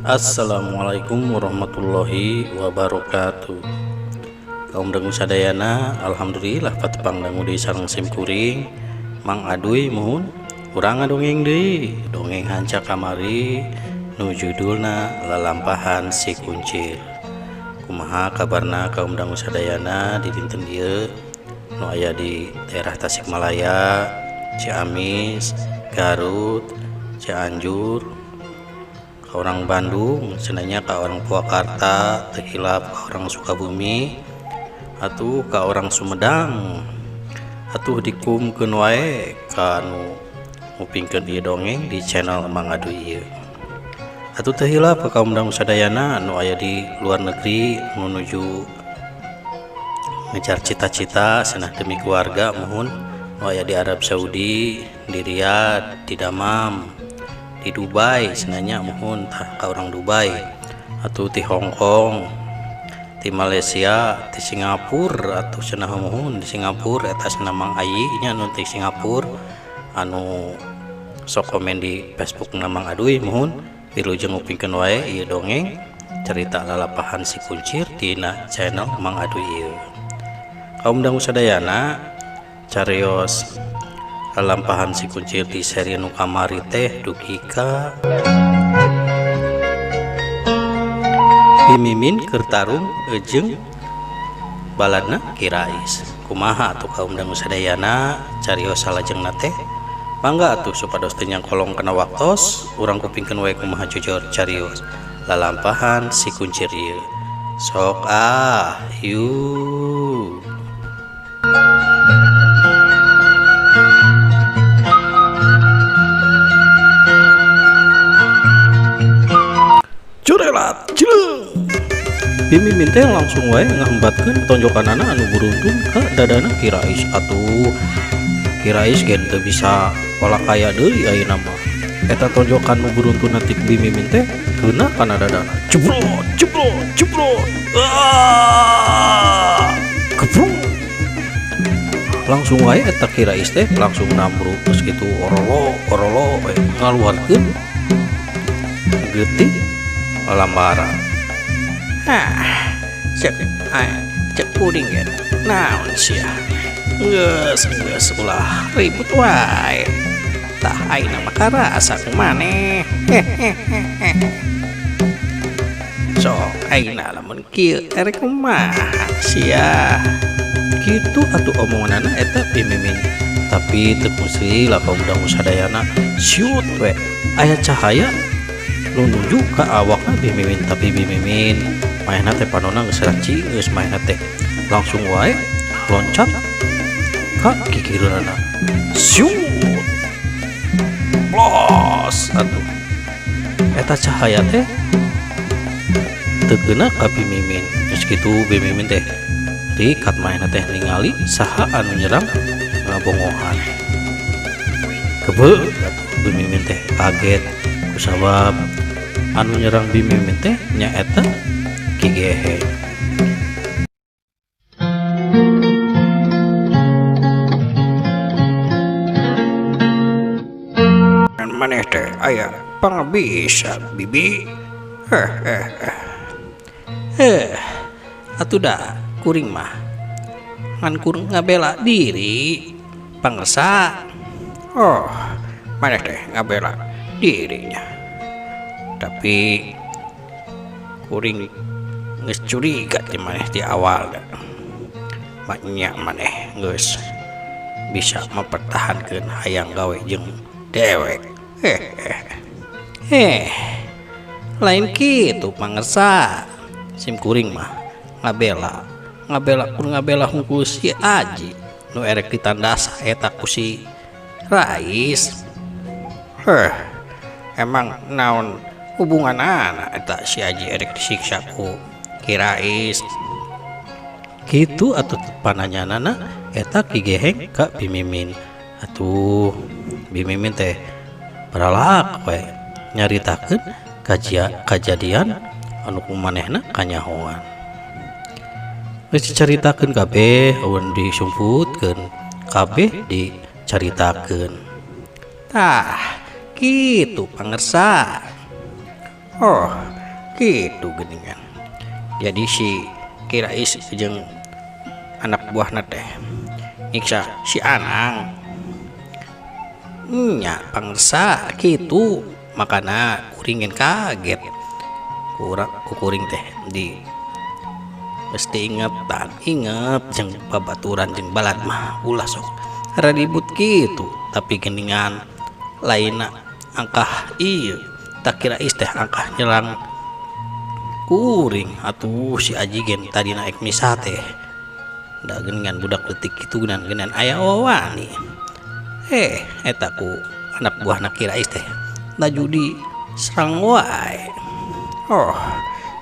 Assalamualaikum warahmatullahi wabarakatuh. Kaum dangu sadayana, alhamdulillah patepang dangu deui sareng sim kuring Mang Aduy. Muhun urang ngadongeng deui dongeng hanca kamari nu judulna Lalampahan Si Kuncir. Kumaha kabarna kaum dangu sadayana di dinten ieu nu aya di daerah Tasikmalaya, Ciamis, Garut, Cianjur, ka orang Bandung cenah ka orang Purwakarta, teu hilap ka orang Sukabumi atuh ka orang Sumedang atuh dikumkeun wae ka nu ngupingkeun ieu dongeng di channel Mang Aduy ieu. Atuh teu hilap ka kaum dangu sadayana nu aya di luar negeri menuju ngejar cita-cita cenah demi keluarga, muhun nu aya di Arab Saudi, di Riyadh, di Damam, di Dubai cenah nya, muhun tah ka orang Dubai atau di Hong Kong, di Malaysia, di Singapura atau cenah, muhun di Singapura eta cenah Mang Ayi nya nu di Singapura anu sok komen di Facebook na Mang Aduy. Muhun wilujeng ngupingkeun wae ieu dongeng cerita Lalampahan Si Kuncir dina channel Mang Aduy ieu. Kaum dangu sadayana, carios Lalampahan Si Kuncir di seri nu kamari teh dugi ka Bimimin keur tarung jeung baladna Ki Rais. Kumaha atuh kaum dangu sadayana carios salajengna teh? Mangga atuh supados teu nyangkolong kana waktos, urang kupingkeun wae kumaha jujur carios Lalampahan Si Kuncir ieu. Sok ah, yuk. Curelat cileung. Bimimin teh langsung wae ngahembatkeun tonjokanana anu beruntun ka dadana Ki Rais. Atuh Ki Rais ge teu bisa walakaya deui ayeuna mah. Eta tonjokan nu beruntun ti Bimimin teh keuna kana dadana. Jebrot jebrot jebrot. Ah! Gebruk. Langsung wae eta Ki Rais teh langsung namruk geus kitu orolo orolo we ngaluarkeun getih lambara. Ah, cek cek kuring ge naon sia? Geus geus, ulah ribut wae. Tah, ayeuna mah karasa ku maneh. Sok ayeuna lamun kieu erek kumaha sia? Kitu atuh omonganana eta Bimimin. Tapi teu lah kaum dangu sadayana, siut we aya cahaya nu nuju ka awakna Bimimin. Tapi Bimimin manehna teh panona geus raci geus, manehna teh langsung wae loncat ka gigireunana. Siut, blos atuh eta cahaya teh teu keuna ka Bimimin. Geus kitu Bimimin teh rikat, manehna teh ningali saha anu nyerang ngabongohan. Kebe atuh Bimimin teh kaget kusabab anu nyerang Bimimin teh nyaeta Ki Geheng. Maneh teh aya pangabisa, Bibi. Heh heh heh. Atuh da kuring mah ngan kur ngabela diri, Pangersa. Oh, maneh teh ngabela dirinya, tapi kuring geus curiga ti maneh ti awal. Maknya maneh geus bisa mempertahankan hayang gawe jeung dewek. Heh heh, lain kitu, Pangersa. Sim kuring mah ngabela ngabela kur ngabela hungkul si Aji nu erek ditandas eta ku si Rais. Heh, emang naon hubunganana eta si Aji erek disiksa ku Ki Rais? Kitu atuh pananyanana eta Ki Geheng ka Bimimin. Atuh Bimimin teh baralak we nyaritakeun kajadian anu ku manehna kanyahoan. Geus dicaritakeun kabeh, eueun disumputkeun kabeh dicaritakeun. Tah, kitu, Pangersa. Oh. Kitu geuningan. Jadi si Ki Rais jeung anak buahna teh nyiksa si Anang. Nya pangsa kitu makana kuring gen kaget. Kurang ku kuring teh di mesti ingetan inget jeung babaturan jeung balad mah ulah sok ribut kitu tapi geningan lainna angkah ieu tak kira is teh angkah nyerang kuring atuh si Aji gen tadi naik misa teh da geningan budak leutik kitu genan genan aya wawani eta ku anak buahna Ki Rais teh laju di serang wae. Oh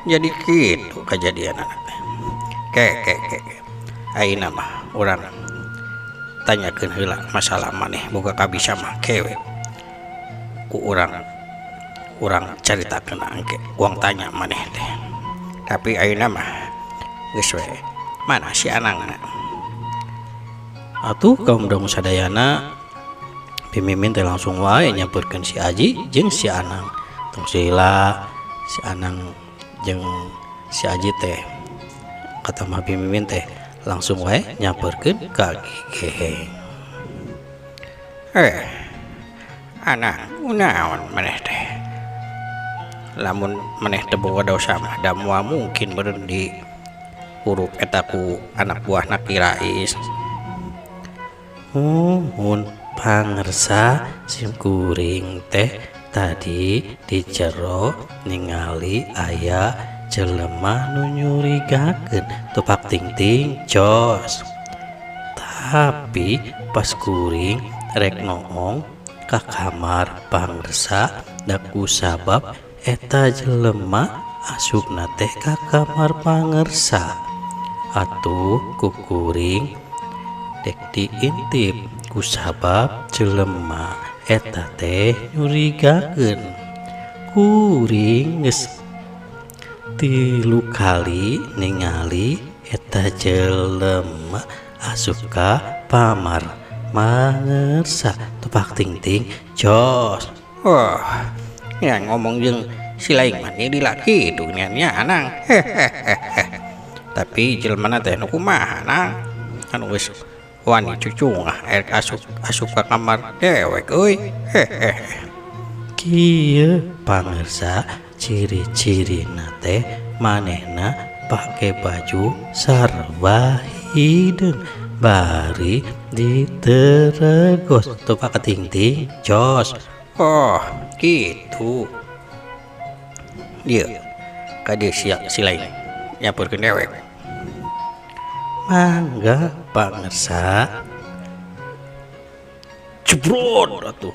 jadi kitu kejadian anak teh. Ke ke ke ayeuna mah urang tanyakeun heula masalah maneh boga kabisa mah kewe ku urang urang caritakeun angke uang tanya maneh teh. Tapi ayeuna mah geus we mana si Anangna. Atuh kaum dangu sadayana pimimpin teh langsung wae nyamperkeun si Aji jeung si Anang. Tong sila si Anang jeung si Aji teh kata mah pimimpin teh langsung wae nyamperkeun ka Ki Geheng. Anang kunaon maneh teh? Lamun maneh teu boga dosa mah da moal mungkin meureun di hurup eta ku anak buahna Ki Rais. Muhun pangersa sim kuring teh tadi di jero ningali aya jelema nu nyurigakeun tupak ting-ting jos. Tapi pas kuring rek noong ka kamar pangersa da kusabab eta jelema asupna teh ka kamar pangersa. Atuh ku kuring dek diintip kusabab jelema eta teh nyurigakeun. Kuring geus 3 kali ningali eta jelema asup ka pamar mangersa tupak ting-ting jos. Oh, ya ngomong jeung si lain mah di laki itu nya Anang. Tapi jelema teh nu kumaha Nang? Anu geus wani cucungah erek asup ka kamar dewek euy. Kieu pangersa ciri-cirina teh manehna pake baju sarba hideung bari diteregos tupak ting-ting jos. Oh gitu. Dieu ka dieu si lain nyamperkeun dewek. Mangga pangersa. Jebrot atuh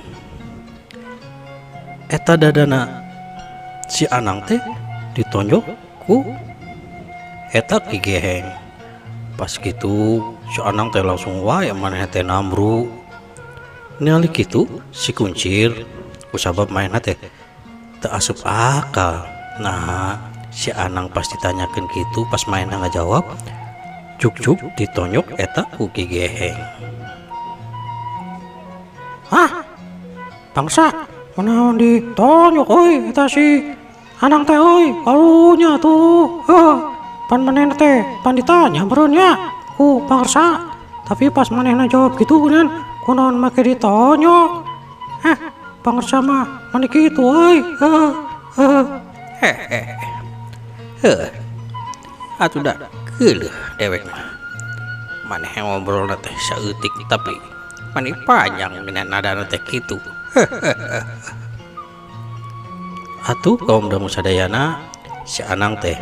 eta dadana si Anang teh ditonjok ku eta Ki Geheng. Pas gitu si Anang teh langsung wae maneh teh namru. Ningali kitu si Kuncir kusabab manehna teh teu asup akal. Nah si Anang pas ditanyakeun kitu pas manehna ngajawab cuk-cuk ditonyok eta ku Ki Geheng. Hah? Bangsa kunaon ditonyok euy eta si Anang teh euy karunya tuh. Heuh, pan manehna teh pan ditanya meureun nya ku pangersa. Tapi pas manehna jawab kitu geunan kunaon make ditonyok. Hah, pangersa mah mani kitu euy. Heuh, heuh. Heuh. Atuh da keuleuh dewek mah. Maneh ngobrolna teh saeutik tapi mani panjang dina nadana teh kitu. Atuh kaum dangu sadayana si Anang teh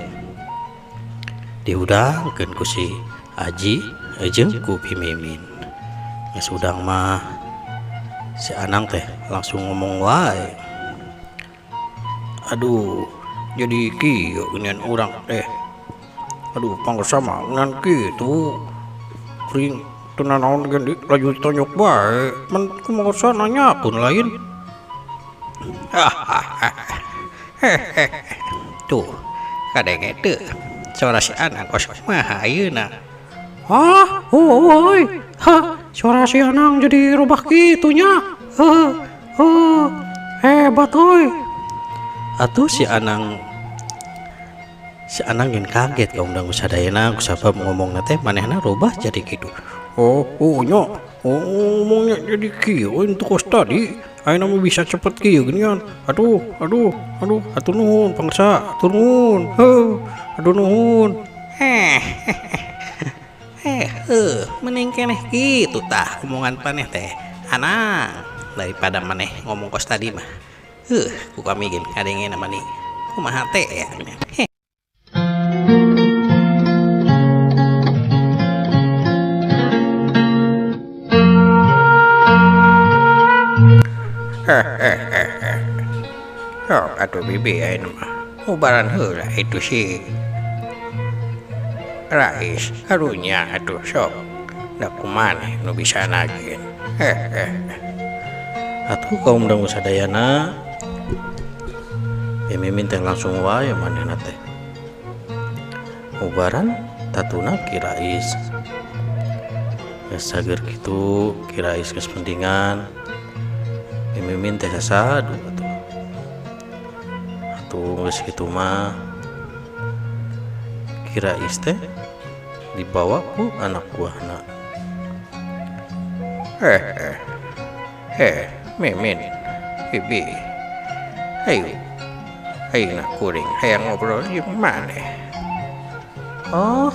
dihudangkeun ku si Aji jeung ku Pimimin. Geus hudang mah si Anang teh langsung ngomong wae. Aduh, jadi kieu geuningan urang teh. Aduh, pangersa mah ngan kitu. Kuring teu nanaon ge laju ditonyok bae. Men kumaha nanyakeun lain. Tuh, kadenge teu suara si Anang kos kumaha ayeuna. Hah? Euy. Hah, suara si Anang jadi robah kitu nya. Heuh, hebat euy. Atuh si Anang Si Anang gen kaget kaum dangu sadayana kusabab ngomongna teh manehna robah jadi kitu. Oh, oh nya, oh, ngomongnya jadi kieu untuk kos tadi. Ayeuna mah bisa cepet kieu geuningan. Aduh, aduh, aduh, atur nuhun pangsa, atur nuhun. Heuh, aduh nuhun. Heuh, mending keneh kitu tah omongan maneh teh. Anang, daripada maneh ngomong kos tadi mah. Heuh, ku kami gen kadengena mani. Kumaha teh ya geuningan. Heh. Sok atuh bibi ayeuna mah. Ubaran heula itu si Rais karunya atuh sok. Da kumaneh nu bisa nagin. Atuh kaum dangu sadayana Mimin teh langsung wae manehna teh. Ubaran tatuna Ki Rais. Geus sageur kitu Ki Rais geus mendingan. Mimin teh sasadu atuh. Atuh geus kitu mah Ki Rais teh dibawa ku anak buahna. Mimin, bibi. Ayo. Ayeuna kuring hayang ngobrol jeung maneh. Oh,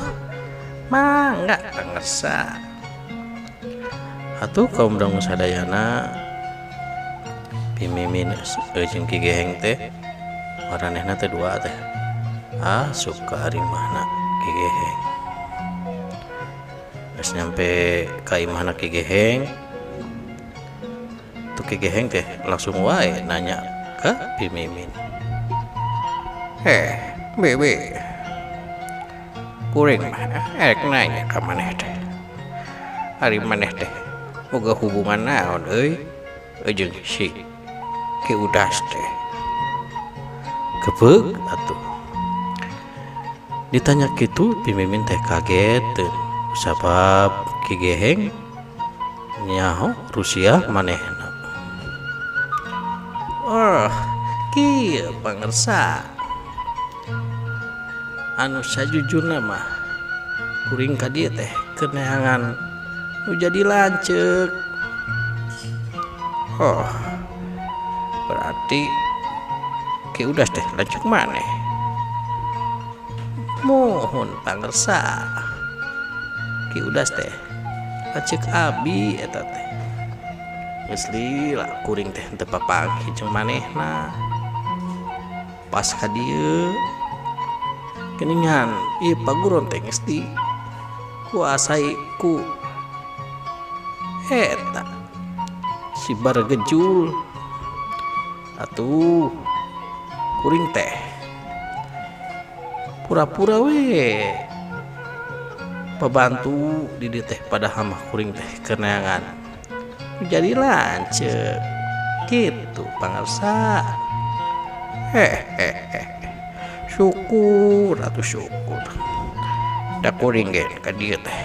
mangga pangersa. Atuh kaum dangu sadayana Pimimin jeung Ki Geheng teh maranehna teh dua teh. Ah, suka ari imahna Ki Geheng. Geus nyampe ka imahna Ki Geheng. Tuh Ki Geheng teh langsung wae nanya ke Pimimin. Bibi. Kuring mah erek nanya ka maneh teh. Ari maneh teh boga hubungan naon euy jeung si Ki Udas teh. Kebeug atuh. Ditanya kitu Pimimin teh kaget teu sabab Ki Geheng nyaho Rusia manehna. Oh, kieu pangersa. Anu sajujurna mah kuring ka dieu teh keneangan nu jadi lanceuk. Oh, berarti Ki Udas teh lanceuk maneh. Mohon pangersa. Ki Udas teh lanceuk abi eta teh. Geus lila kuring teh teu papanggih jeung manehna. Pas ka dieu geuningan ieu paguron teh geus dikuasai ku eta si Bargejul. Atuh kuring teh pura-pura we pabantu di dieu teh padahal mah kuring teh keneangan jadi lanceuk kitu pangersa. Syukur atuh syukur. Da kuring ge ka dieu teh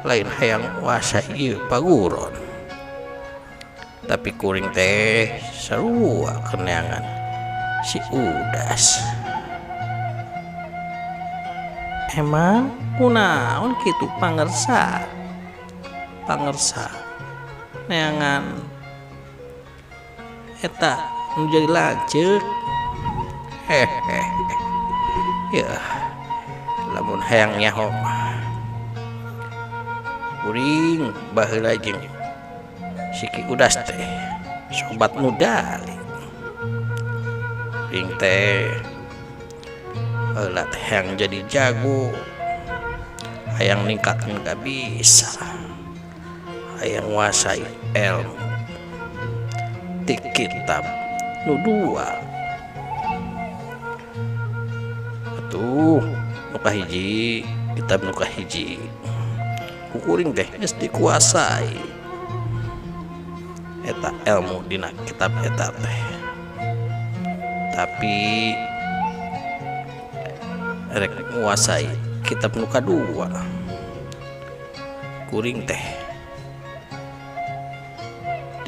lain hayang wasa ieu paguron. Tapi kuring teh sarua keneangan si Udas. Emang kunaon kitu pangersa? Pangersa neangan eta nu jadi lanceuk. Ya, lamun hayang nyaho mah kuring baheula jeung si Ki Udas teh sobat mudali. Kuring teh baheula teh hayang jadi jago, hayang ningkatkeun kabisa, hayang nguasai ilmu ti kitab nu dua. Atuh nu kahiji kitab nu kahiji ku kuring teh geus dikuasai eta ilmu dina kitab eta teh. Tapi rek nguasai kitab nu kadua kuring teh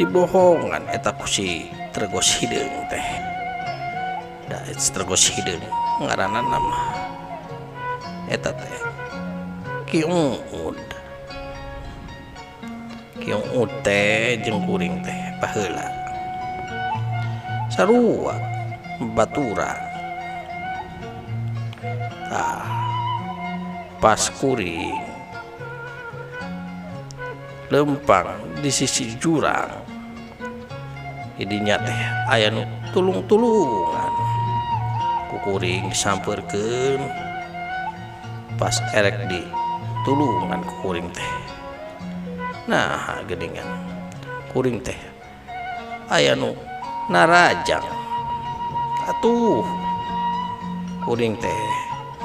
dibohongan eta ku si Tergos Hideung teh. Da Tergos Hideung Ngaranna mah eta teh Ki Uud. Ki Uud teh jeung kuring teh baheula sarua baturan. Tah pas kuring lempang di sisi jurang didinya teh aya nu tulung-tulungan ku kuring disampeurkeun. Pas erek di tulungan ku kuring teh, nah geuningan kuring teh aya nu narajang. Atuh kuring teh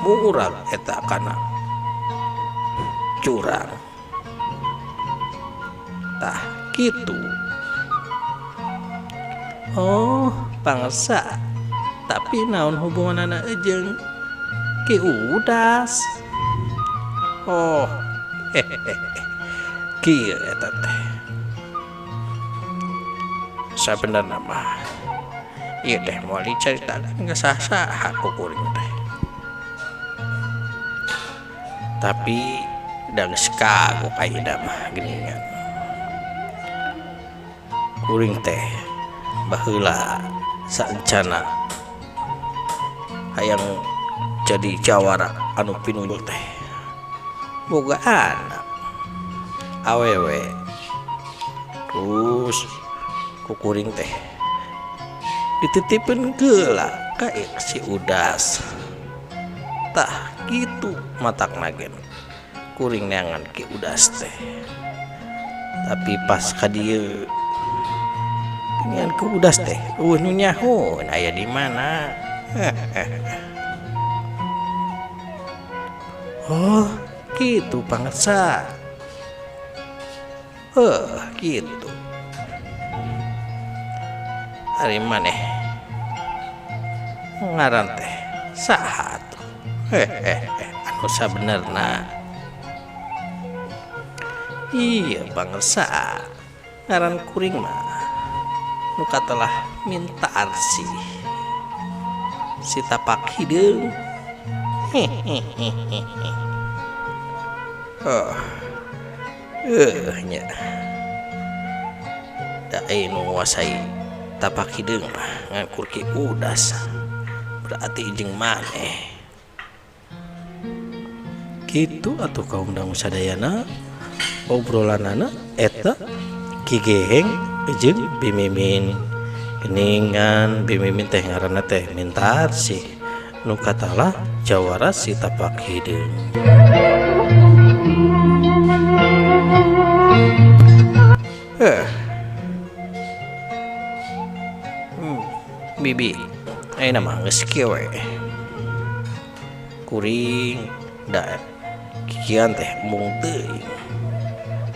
murag eta kana curang. Tah kitu. Oh pangsa, tapi naon hubunganana jeung Ki Udas? Oh hehehe, kieu eta teh sabenerna mah ieu teh moal dicaritakeun ka saha-saha ku kuring teh, tapi da geus kagok ayeuna mah geuningan. Kuring teh baheula saencana hayang jadi jawara anu pinunjul teh boga anak awewe, terus ku kuring teh dititipin geula ka si Udas. Tah kitu matakna gen kuring neangan Ki Udas teh. Tapi pas ka dieu geuningan Ki Udas teh eueuh nu nyahoeun aya di mana. Oh kitu pangsa. Kitu. Ari maneh ngaran teh saha atuh? Anu sabenerna iya pangsa, ngaran kuring mah nu katelah minta arsih si tapak hideung. Oh nya da aya nu nguasai tapak hideung mah ngan kur Ki Udas, berarti jeung maneh. Kitu atuh kaum dangu sadayana obrolanana eta Ki Geheng jeung Bimimin. Geuningan Bimimin teh ngaranna teh Mintarsih nu katalah jawara si tapak hideung. Bibi ayeuna mah geus kieu we. Kuring da kikian teh embung teuing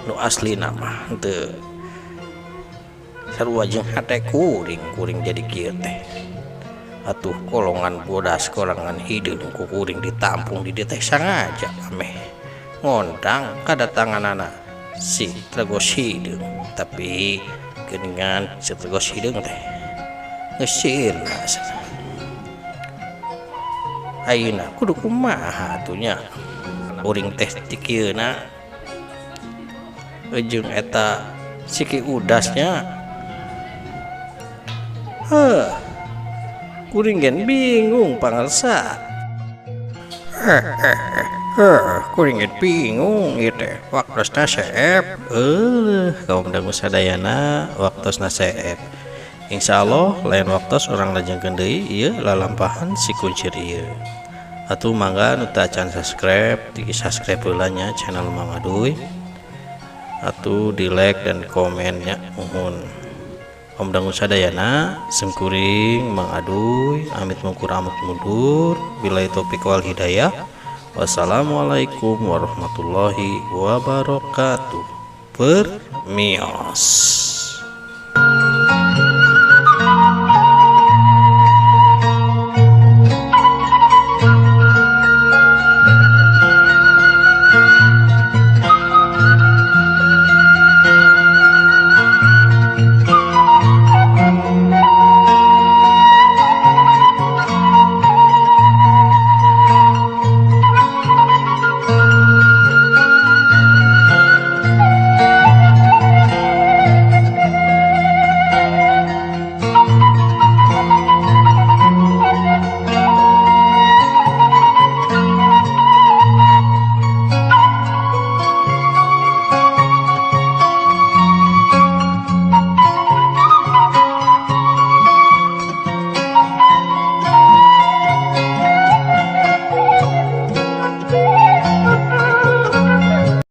nu aslina mah henteu sarua jeung hate kuring, kuring jadi kieu teh. Atuh kolongan bodas kolongan hideung ku kuring ditampung di dieu teh sangaja ameh ngondang kadatanganana si Tregos Hideung. Tapi geuningan si Tregos Hideung teh geus sirna. Ayeuna kudu kumaha atuh nya kuring teh tikieuna jeung eta si Ki Udasnya. Heuh, kuring gen bingung pangarsa. Kuring gen bingung ieu teh waktosna seep. Kaum dangu sadayana waktosna seep. Insyaallah lain waktos urang lajengkeun deui ieu lalampahan si kuncir ieu. Atuh mangga nu teu acan subscribe di subscribe heula nya channel Mang Aduy. Atuh di like dan komennya muhun. Om dangu sadayana simkuring Mang Aduy amit mungkur amit mundur billahi taufik wal hidayah. Wassalamualaikum warahmatullahi wabarakatuh. Permios.